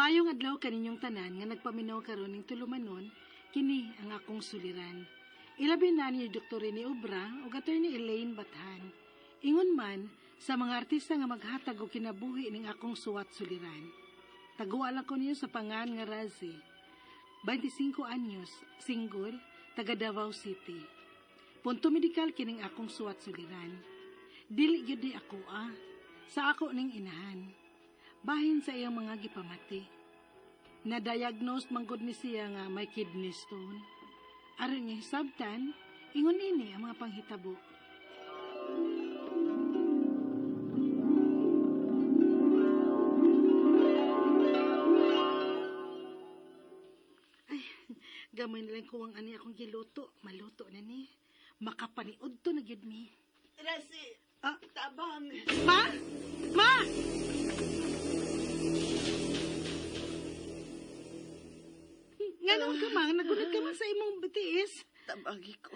Maayong adlaw kaninyong tanan nga nagpaminaw karon ning tulumanon, kini ang akong suliran. Ilabi na ni Dr. Rene Obra ug Attorney Elaine Bathan. Ingon man sa mga artista nga maghatag og kinabuhi ning akong suwat suliran. Taguan lang ko niyo sa pangan nga Razi. 25 anyos, single, taga Davao City. Punto medikal kining akong suwat suliran. Dili gyud ni ako sa ako ning inahan. Bahin sa iyang mga gipamati. Na-diagnose manggod ni siya nga may kidney stone. Aron niya hisabtan, ingon ini ang mga panghitabo. Ay, gamay na lang ko ang ani akong giluto. Maluto na ni. Makapaniod to na gyud mi. Rasi, Ah. tabang. Ma! Ma! Nganong ka man, nagulat ka man sa imong tiis. Tabagi ko.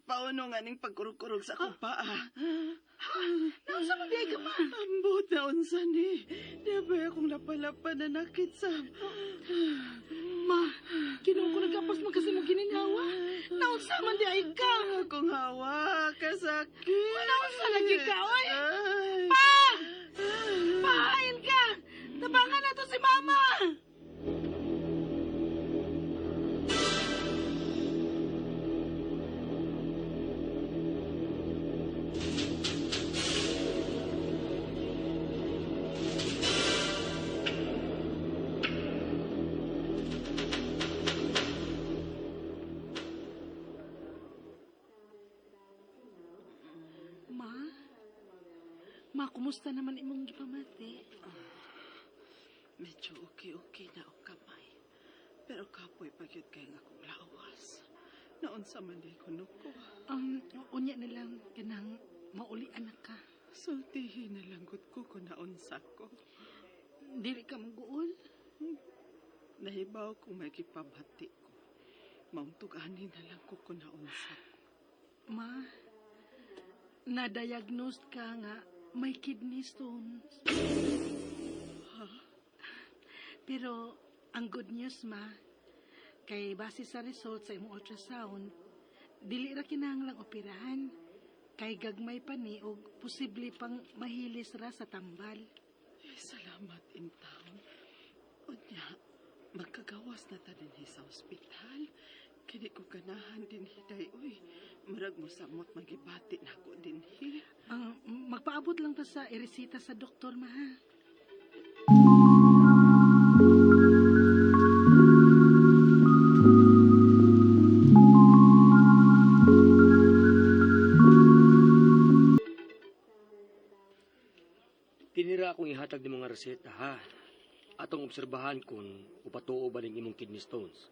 Pauno nga ning pagkurog-kurog sa akong paa. Naunsa man diay ka ma? Ambot na unsa ni. Di ba akong lapalapa na nakit sa... Ma, Ginoo ko nagkapas man kasi mo gininhawa. Naunsa man diay ka? Akong hawa, kasakit. Naunsa lagi ka, oy? Ay. Pa! Pahain ka! Tabangan na to si Mama! Ma? Ma, kumusta naman imong gipamati? Medyo okay-okay na og kamay. Pero kapoy pa gyud kay nga akong lawas. Naunsa man di ko nuko. Unya na lang kanang maulian na ka. Sultihin na lang gud ko kung naunsa ko. Dili ka maguol? Nahibaw kung may gipabati ko. Mauntug-ani na lang ko kung naunsa ko. Ma, na-diagnose ka nga may kidney stones. Ha? Pero ang good news, ma, kay base sa result sa imong ultrasound, dili ra kinahanglang operahan. Kay gagmay pa ni og posible pang mahilis ra sa tambal. Eh, salamat in town. Unya, magkagawas na ta dinhi sa ospital. Kini ko ganahan dinhi day, uy. Murag mo samot magibati na ako dinhi. Magpaabot lang ta sa iresita sa doktor, ma. Ha? Tinira akong ihatag ni mga reseta, ha? Atong obserbahan kung upatuo ba ning imong kidney stones.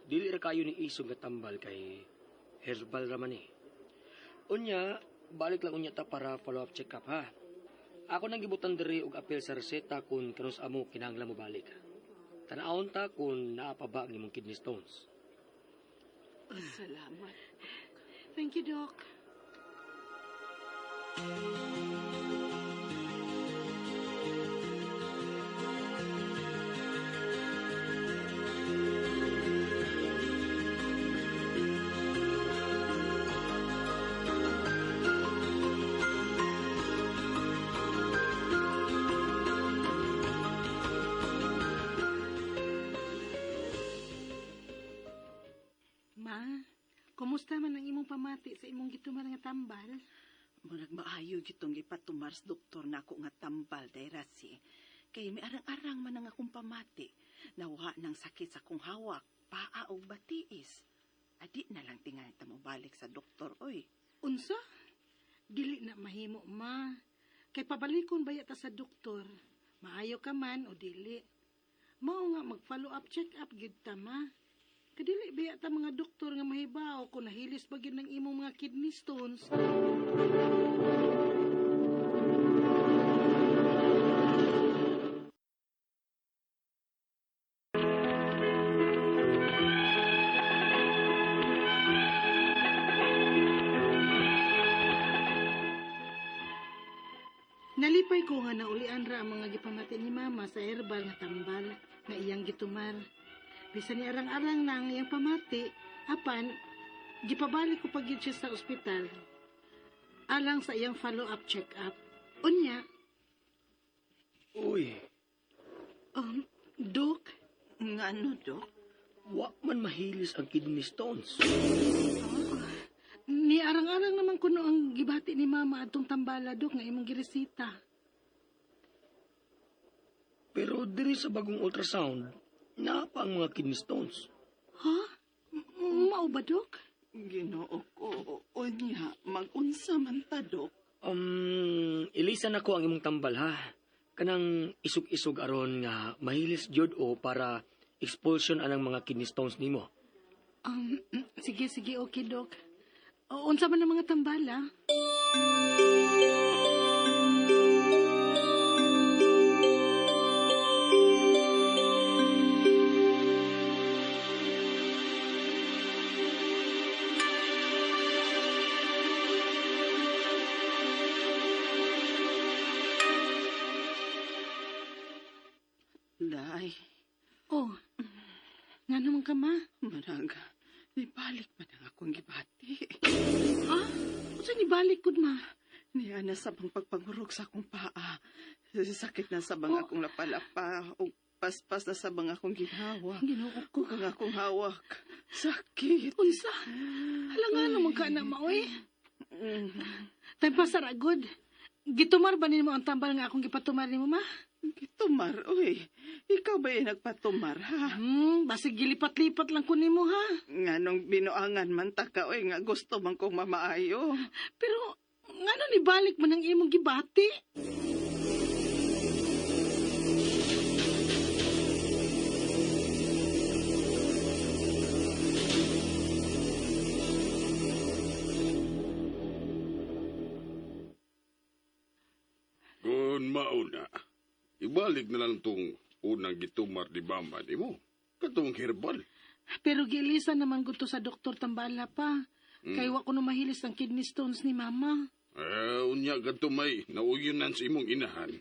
Dili ra kayo ni isog nga tambal kay herbal ra man eh. Unya, balik lang unya ta para follow-up check-up, ha? Ako nang gibutan diri og apel sa reseta kung kanus amo kinahanglan mo balik. Tan-awon ta kung naa pa ba ang imong kidney stones. Salamat. Thank you, Doc. Ma, kumusta man ang imong pamati sa imong gitumar nga tambal? Murag maayo gyud gipatumar sa doktor nako nga tambal day Rasi. Kay miarang-arang man ang akong pamati. Nawa ng sakit sa akong hawak, paa og batiis. Adi na lang tingali ta mobalik sa doktor, oy. Unsa? Dili na mahimo, ma. Kay pabalikon baya ta sa doktor. Maayo ka man o dili. Mao nga mag-follow up check up gyud ta, ma. Kadili biya ta mga doktor nga mahibaw kung nahilis ba gyud ng imong mga kidney stones. Nalipay Nalipay ko nga naulian ra ang mga gipamati ni Mama sa herbal nga tambal nga iyang gitumar. Bisan ni arang-arang na ang iyang pamati, apan gipabalik ko pag siya sa ospital alang sa iyang follow-up check-up. Unya, Uy, Dok, Ngano, Dok? wa man mahilis ang kidney stones. Ni arang-arang naman kuno ang gibati ni Mama atong tambala, Dok, nga imong giresita. Pero diri sa bagong ultrasound, naa pa ang mga kidney stones. Ha? Mao ba, Dok? Ginoo ko, unya, magunsa man ta, Dok. Ilisan ako ang imong tambal ha. Kanang isog-isog aron nga mahilis gyud o para expulsion anang mga kidney stones nimo. Sige, sige, okay, Dok. O, unsa man ang mga tambala? Day, Oh, nga naman ka, Ma? managa, nibalik man ang akong gibati. Ha? Unsa ni balik kud, Ma? Niya na sabang pagpangurog sa akong paa. Sakit na sabang Oh. akong lapalapa. O paspas na sabang akong ginhawa. Ginoo ko. Ug ang akong hawak. Sakit. Unsa? Hala nga naman ka na, Ma, oy. Mm. Time pa sa ragod. Gitumar ba nimo ang tambal nga akong gipatumar nimo, Ma? Gitumar, oy. Ikaw ba yung nagpatumar, ha? Basig gilipat-lipat lang ko nimo, ha? Nga nung binuangan man ta ka, oy, nga gusto man kong mamaayo. Pero, ngano ni balik man ang imong gibati? Kung mauna, ibalik na lang tong unang gitumar ni mama ni mo. Katong herbal. Pero giilisan naman gusto sa Doktor Tambala pa. Kay wa ko no mahilis ang kidney stones ni Mama. Eh, unya kadto may nauyunan sa imong inahan.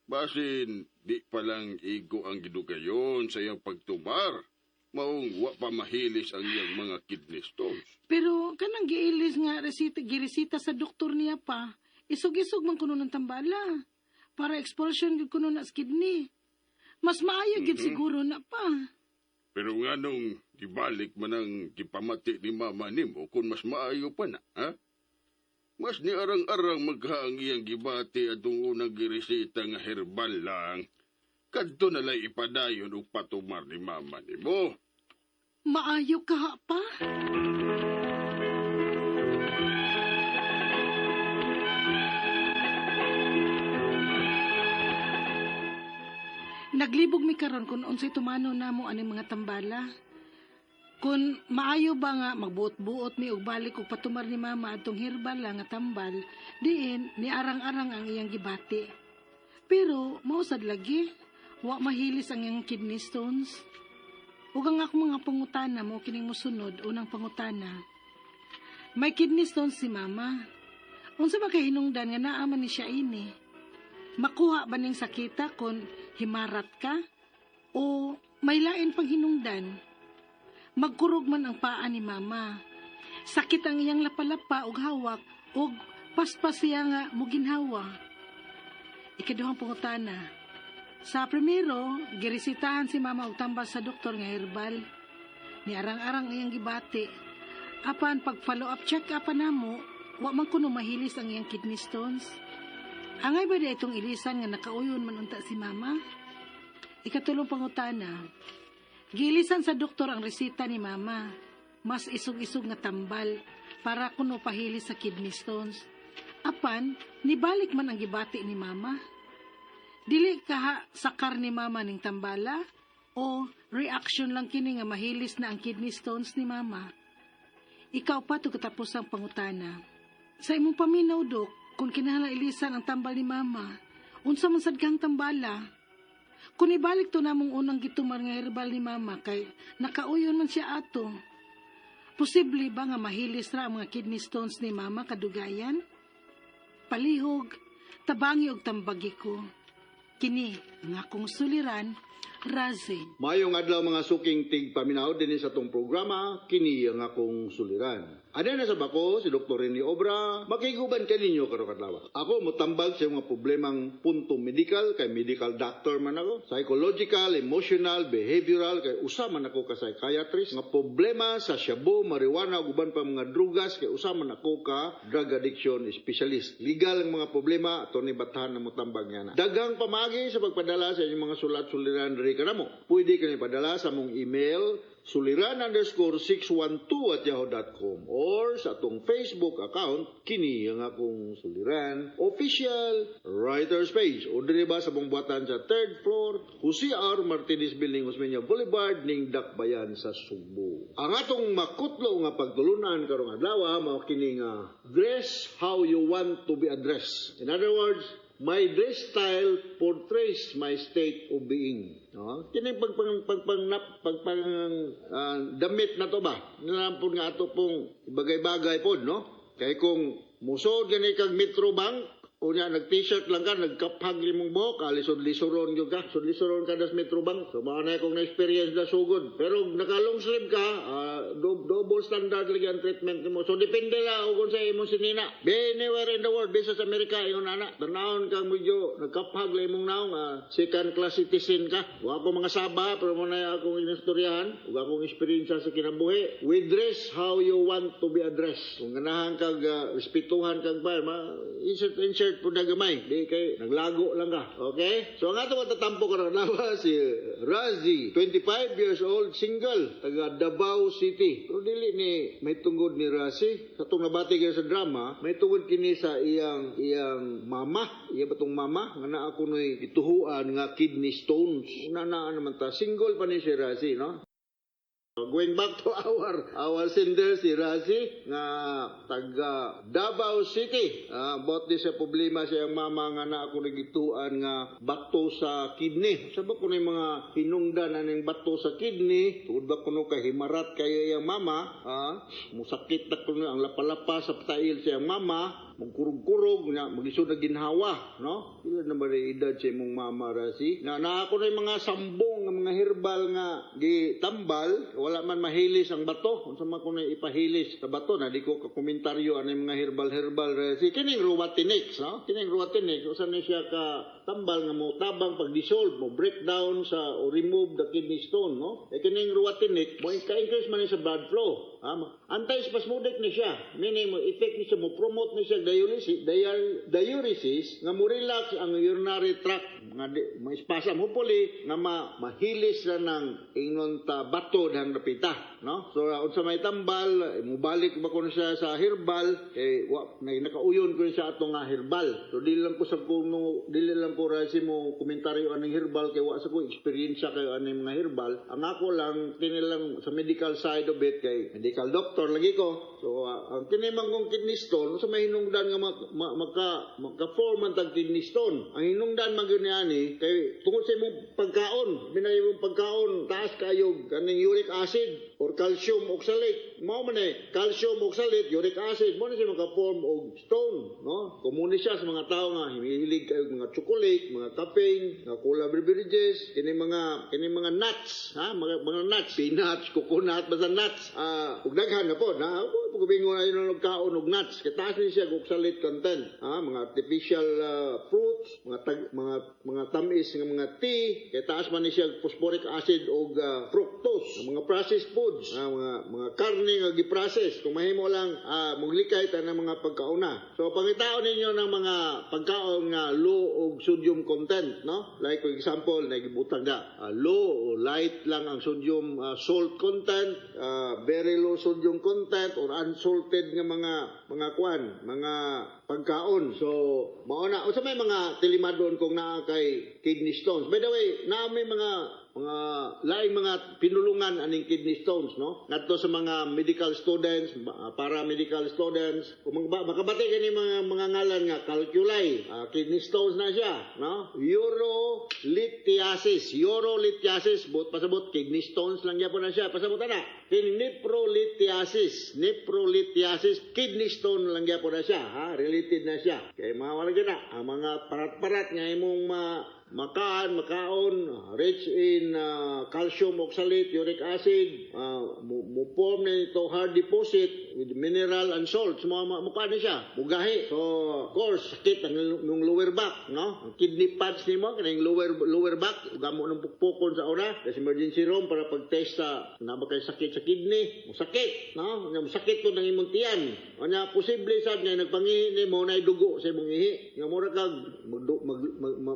Basin, di pa lang igo ang gidugayon sa iyang pagtumar. Maong wa pa mahilis ang iyang mga kidney stones. Pero kanang giilis nga resita, giresita sa doktor niya pa, isog-isog man kuno ng tambala. Para expulsion gyud kuno na sa kidney. Mas maayo gyud siguro na pa. Pero nga nung gibalik man ang gipamati ni mama nimo kung mas maayo pa na, ha? Mas ni arang-arang magha ang iyang gibati atong unang giresita nga herbal lang. Kadto na lang ipadayon og patumar ni mama nimo. Maayo ka pa. Naglibog mi karon kung unsay tumano namo aning mga tambala. Kung maayo ba nga magbuot-buot mi og balik og patumar ni mama atong herbal lang nga tambal, diin ni arang-arang ang iyang gibati. Pero mao sad lagi, wa mahilis ang iyang kidney stones. Ug ang akong mga pangutana mo kining mosunod, unang pangutana. May kidney stones si mama. Unsa ba kay hinungdan nga naa man ni siya ini? Makuha ba ning sakita kon himarat ka o may lain pang hinungdan? Magkurog man ang paa ni mama. Sakit ang iyang lapalapa og hawak og paspas siya nga muginhawa. Ikaduhang pangutana. Sa primero, giresitahan si mama og tambal sa doktor nga herbal. Ni arang-arang iyang gibati. Apan pag follow up check up namo, wa man kuno mahilis ang iyang kidney stones. Angay ba di itong ilisan nga nakauyon man unta si mama? Ikatulong pangutana. Gilisan sa doktor ang resita ni mama. Mas isog-isog nga tambal para kuno pahilis sa kidney stones. Apan, nibalik man ang gibati ni mama. Dili kaha sakar ni mama ning tambala o reaction lang kini nga mahilis na ang kidney stones ni mama. Ikaw pa to katapos ang pangutana. Sa imong paminaw, Dok, kung kinahanglan ilisan ang tambal ni mama, unsa man sad kang tambala? Kung ibalik to namong unang gitumar nga herbal ni mama kay nakauyon man siya ato. Posible ba nga mahilis ra ang mga kidney stones ni mama kadugayan? Palihog, Tabangi og tambagi ko. Kini ang akong suliran, Razi. Maayong adlaw, mga suking tigpaminaw dinhi sa atong programa, kini ang akong suliran. Ada na sa bako si Dr. Rene Obra, makiguban kaninyo karong adlaw. Ako motambag sa mga problemang punto medical, kay medical doctor man ako, psychological, emotional, behavioral, kay usa man ako ka psychiatrist, nga problema sa shabu, marijuana ug uban pa mga drugas, kay usa man ako ka drug addiction specialist. Legal ang mga problema, Atty. Bathan na motambag niya na. Daghang pamagi sa pagpadala sa inyong mga sulat suliran diri kanamo. Pwede kani padala sa among email suliran_612@yahoo.com or sa atong Facebook account, kini ang akong suliran official writers page, o diri ba sa among buhatan sa third floor, Jose R. Martinez Building, Osmeña Boulevard, ning Dakbayan sa Sugbo. Ang atong makutlo nga pagtulunan karong adlaw mao kini nga "Dress how you want to be addressed." In other words, my dress style portrays my state of being. No? Kini pagpang pagpang pagpang damit na to ba? Nalampon nga ato pong bagay-bagay pod, no? Kay kung musod gani kag Metro Bank, unya nag-t-shirt lang ka, nagkaphag imong buhok, lisod-lisoron gyud ka, lisod-lisoron ka das Metro Bank. So mao na akong na-experience na sugod. Pero naka long sleeve ka, double standard lagi ang treatment nimo. So depende la og sa imong sinina. Be anywhere in the world, bisa sa Amerika, ingon ana. Tanawon kang medyo nagkaphag lang imong naong, second class citizen ka. Wa ko mga saba, pero mo na akong inistoryahan ug akong experience sa kinabuhi. We dress how you want to be addressed. Kung ganahan kag respetuhan kag ba, ma insert insert po na gamay. Di kay naglago lang ka. Okay? So ang ato matatampo karon adlaw si Razi, 25 years old, single, taga Davao City. Pero dili ni may tungod ni Razi. Sa atong nabati kayo sa drama, may tungod kini sa iyang iyang mama, iya batong mama nga naa kuno'y gituhuan nga kidney stones. Una naa naman ta, single pa ni si Razi, no? Going back to our sender, si Razi nga taga Davao City. About di sa problema sa iyang mama nga naa ko nagituan nga bato sa kidney. Sa ba kuno yung mga hinungdan aning bato sa kidney, tungod ba kuno kay himarat kayo iyang mama, musakit na kuno ang lapalapa sa patail sa iyang mama, magkurog-kurog na maglisod na ginhawa, no? Pila na ba rin edad sa imong mama, Razi? Na na ako na yung mga sambong nga mga herbal nga gitambal, wala man mahilis ang bato. Unsa man kuno ipahilis sa bato na di ko ka komentaryo ani mga herbal-herbal, Razi. Kining Rowatinex, no? Kining Rowatinex, usa ni siya ka tambal nga mo tabang pag dissolve, mo breakdown sa o remove the kidney stone, no? E kining Rowatinex, mo ka-increase man ni sa blood flow. Anti-spasmodic ni siya. Meaning mo effect ni siya, mo promote ni siya diuresis, diuresis nga mo relax ang urinary tract nga di, mo spasm, hopefully nga mahilis na ng ingon ta bato dahang dapita, no? So unsa may tambal, mubalik ba kuno siya sa herbal, eh wa na, nakauyon ko siya ato nga herbal. So dili lang ko sa kuno, dili lang ko rasi mo komentaryo aning herbal kay wa sa ko experience kayo aning mga herbal. Ang ako lang kini lang sa medical side of it kay medical doctor lagi ko. So ang kini man kong kidney stone, sa may hinungdan nga maka form man tag kidney stone. Ang hinungdan man gyud niani kay tungod sa imong pagkaon, binay imong pagkaon taas kayo kaning uric acid or calcium oxalate. Mao man eh, calcium oxalate, uric acid, mo na siya maka-form og stone, no? Komune siya sa mga tao nga himihilig kayo mga chocolate, mga caffeine, mga cola beverages, kini mga nuts, ha, mga nuts, peanuts, coconut, basta nuts. Ug daghan na po, na pagubingon ay nang kaon og nuts, kay taas ni siya og oxalate content, ha, mga artificial fruits, mga tag, mga mga tamis nga mga tea, kay taas man ni siya og phosphoric acid og fructose, ang mga processed foods, mga mga karne nga gi-process. Kung mahimo lang muglikay ta ng mga pagkauna. So pangitaon ninyo ng mga pagkaon nga low og sodium content, no? Like for example, nagibutang na low o light lang ang sodium salt content, very low sodium content or unsalted nga mga kwan, mga pagkaon. So mao na unsa may mga tilimadon kung naa kay kidney stones. By the way, naa may mga Mga laing mga pinulungan aning kidney stones, no? Ngadto sa mga medical students, paramedical students, kung makabati kini mga ngalan nga calculi, kidney stones na siya, no? Urolithiasis, urolithiasis, but pasabot kidney stones lang gyapon na siya. Pasabot ana. Kini nephrolithiasis, nephrolithiasis, kidney stone lang gyapon na siya, ha? Related na siya. Kay mga wala gyud na ang mga parat-parat nga imong makaon, rich in calcium oxalate, uric acid, mo form na ito hard deposit with mineral and salts, mo mukha na siya, mugahi. So, of course, sakit ang yung lower back, no? Ang kidney pads nimo, kaning lower back, gamo ng pukpukon sa una, sa emergency room para pag-test sa na ba kay sakit sa kidney, mo sakit, no? Nya sakit to ng imong tiyan. Nya posible sad nga nagpangihi nimo na dugo sa imong ihi. Nga mura kag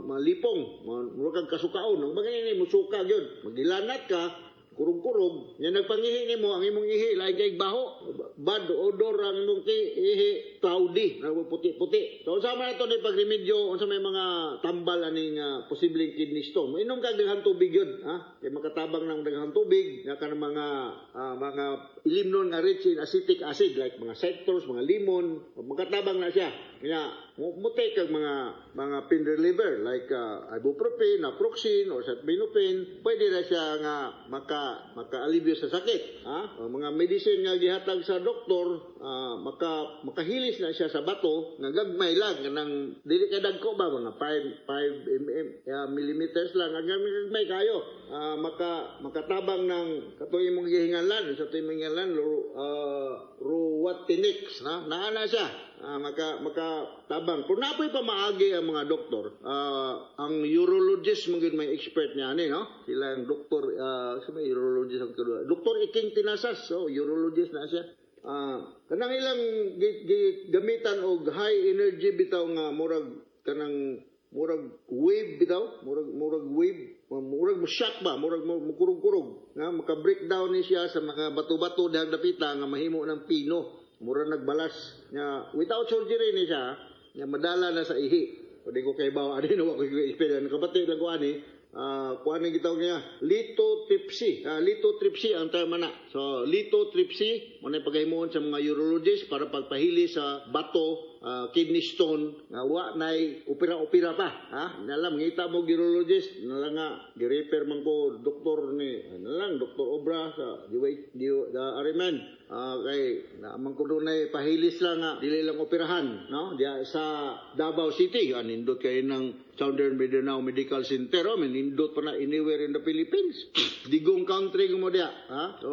malipong, mura kag kasukaon. Ang bagay ni musuka gyud. Magilanat ka, kurog-kurog. Nya nagpangihi nimo ang imong ihi lain kay baho, bad odor ang imong ihi, cloudy, puti-puti. So unsa man ato ni pagremedyo, unsa may mga tambal aning posibleng kidney stone? Inom ka daghang tubig yun, ha? Kay makatabang ng daghang tubig, nga kanang mga ilimnon nga rich in acetic acid like mga citrus, mga lemon, makatabang na siya. Kaya mo take kag mga pain reliever like ibuprofen, naproxen or acetaminophen, pwede na siya nga makaalibyo sa sakit, ha? Ang mga medicine nga gihatag sa doktor, makahilis na siya sa bato nga gagmay lang, kanang dili kay dagko ba, mga 5 millimeters lang, ang gagmay kayo. Makatabang ng katong imong gihinganlan, sa imong gihinganlan Rowatinex, na naa na siya. Makatabang. Kung napoy pa maagi ang mga doktor, ang urologist mo gyud may expert niya ani, no? Sila ang doktor, sa may urologist ang kadua. Doktor Iking Tinasas, so urologist na siya. Kanang ilang gamitan og high energy bitaw nga murag kanang murag wave bitaw, murag wave, murag mo shock ba, murag mo mukurog-kurog nga maka-breakdown ni siya sa mga bato-bato dihang dapita nga mahimo ng pino. Mura nagbalas nga without surgery ni siya, nga madala na sa ihi. O di ko kay bawa ani, no, ako experience kabati lang ko ani. Kuan ni gitawag niya lithotripsy. Lithotripsy ang term na. So lithotripsy mo na paghimuon sa mga urologist para pagpahili sa bato, kidney stone nga wa nay opera-opera pa, ha? Nalam ngita mo urologist na lang nga gi-refer man ko doktor ni na lang Doktor Obra sa DY the RMN, kay naman ko dunay pahilis lang nga dili lang operahan, no, diya sa Davao City. Nindot kay ng Southern Mindanao Medical Center, oh, nindot pa na anywhere in the Philippines. Digong country mo diya, ha? So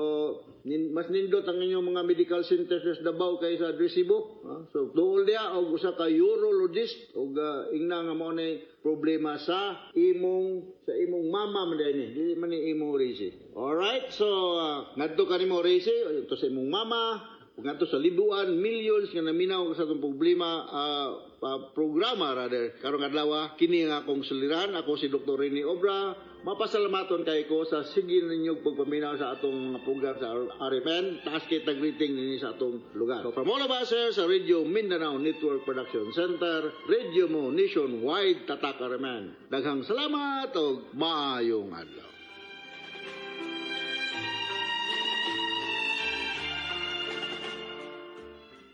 mas nindot ang inyong mga medical centers sa Davao kaysa Cebu, ha? So duol diya og usa ka urologist og ingna nga mao nay problema sa imong mama man ni, dili man ni imo, Racy. Alright, so ngadto ka nimo, Racy, ito sa imong mama ug ngadto sa libuan, millions nga naminaw sa atong problema, programa rather, karong adlaw, kini nga akong suliran. Ako si Dr. Rene Obra, mapasalamaton kay ko sa sige ninyong pagpaminaw sa atong mga program sa RFN. Taas kay tag-greeting ninyo sa atong lugar. So from all of us here sa Radio Mindanao Network Production Center, Radio Mo Nationwide, Tatak RMN. Daghang salamat og maayong adlaw.